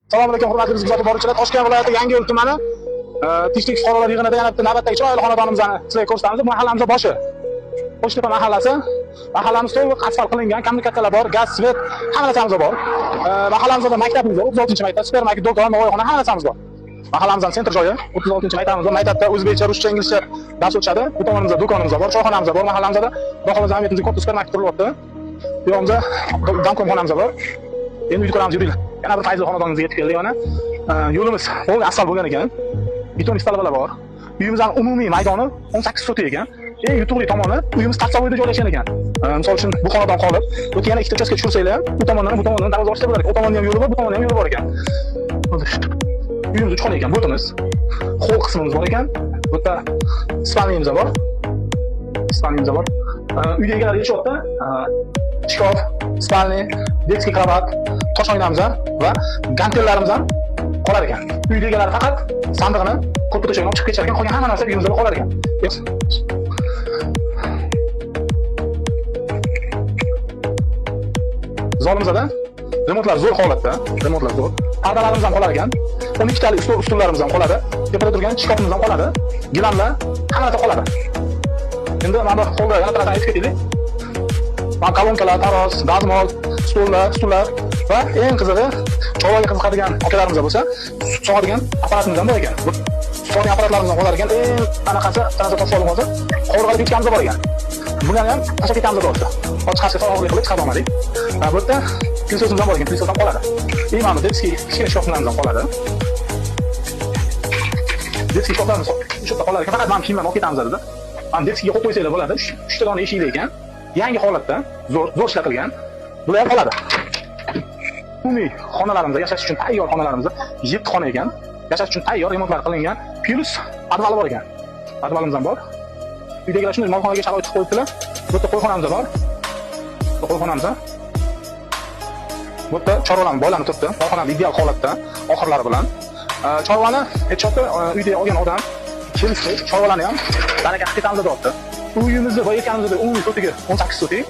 Assalomu alaykum, hurmatli bizni kuzatib boruvchilar. Toshkent viloyati Yangiyo'l tumani Tinchlik fuqarolar yig'inida yana bitta navbatdagi chiroyli xonadonimizni sizlarga ko'rsatamiz. Mahallamiz boshi. Qo'shtepa mahallasi. Mahallamiz to'liq asfalt qilingan, kommunikatsiyalar bor, gaz, svet, hamma narsamiz bor. Mahallamizda maktabimiz bor, 36-maktab, supermarket, do'kon, novvoyxona, hamma narsamiz bor. Mahallamizning sentr joyi, 36-maktabimiz bor. Maktabda o'zbekcha, ruscha, inglizcha dars o'tishadi. Bu tomonimizda do'konimiz bor, choyxonamiz bor mahallamizda. Xudo xohlasa, jamiyatimizda katta supermarket qurilyapti. Bu yog'imizda damkomxonamiz bor. Endi uyni ko'ramiz, yuringlar. Yana bir fayzli xonadonimizga yetib keldik mana. Yo'limiz to'liq asfalt bo'lgan ekan. Beton istalovalar bor. Uyimizning umumiy maydoni 18 sotik ekan. Eng yutuqli tomoni, uyimiz Tarsavoyda joylashgan ekan. Misol uchun, bu xonadon qolib, bu yerga yana ikkita uchastka tushirsanglar ham, bu tomondan ham, bu tomondan darvoza ochsa bo'lar ekan. U tomonda ham yo'li bor, bu tomonda ham yo'li bor ekan. Hozir uyimiz uch xona ekan, bu o'timiz. Холл qismimiz bor ekan. Bu yerda спальня miz bor. Спальня miz bor. Uyda egalari yashyapti. Shkaf, спальня, детский кровать, tosh oynamiz va gantellarimiz ham qolar ekan. Uyda egalari faqat sandig'ini, ko'rpa to'shagini olib chiqib ketishar ekan, qolgan hamma narsa uyimizda qolar ekan. Zolimizda remontlar zo'r holatda, remontlar zo'r. Pardalarimiz ham qolar ekan. 12 talik stol, stullarimiz ham qoladi. Tepada turgan shkafimiz ham qoladi. Gilamlar, hamma narsa qoladi. Endi mana bu holda yana bitta narsani aytib ketaylik. Mana kolonkalar, taroz, dazmol, stollar, stullar va eng qizig'i, chorvaga qiziqadigan akalarimiz bo'lsa, sut sog'adigan apparatimiz ham bor ekan. Bu sut sog'adigan apparatlarimiz ham qolar ekan. Eng anaqasi, bitta narsa topib oldim hozir. Qovurg'ali pechkamiz bor ekan. Buni ham tashlab ketamiz deyapti. Hozir chiqarishga og'irlik qilib chiqara olmadik. Va bu yerda пылесос imiz ham bor ekan, пылесос ham qoladi. И mana bu детский kichkina shkaflarimiz ham qoladi. Детский shkaflarimiz o'sha yerda qolar ekan. Faqat mana kiyimlarni olib ketamiz dedi. Mana детский ga qo'yib qo'ysanglar bo'ladi. Uchta dona eshikli ekan. Yangi holatda, zo'r, zo'r ishlatilgan. Bular ham qoladi. Umumiy xonalarimizda yashash uchun tayyor xonalarimizda 7 xona ekan. Yashash uchun tayyor, remontlar qilingan. Плюс podvali bor ekan. Podvalimiz ham bor. Uydagilar shunday molxonaga sharoit qilib qo'yibdilar. Bu yerda qo'yxonamiz bor. Bu qo'yxonamiz. Bu yerda chorvalarni boylanib turibdi. Molxonamiz ideal holatda, oxirlari bilan. Chorvani aytishyapti, uyda olgan odam kelishdi, chorvalarni ham baraka qilib ketamiz deyapti. Uyimizni boya aytganimizdek umumiy sotigi 18 sotik.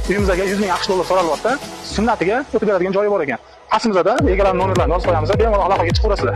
Uyimizga 100 ming AQSh dollar so'ralyapti. Sunnatiga o'tib beradigan joyi bor ekan. Pastimizda egalarning nomerlarini yozib qo'yamiz. Bemalol aloqaga chiqaverasizlar.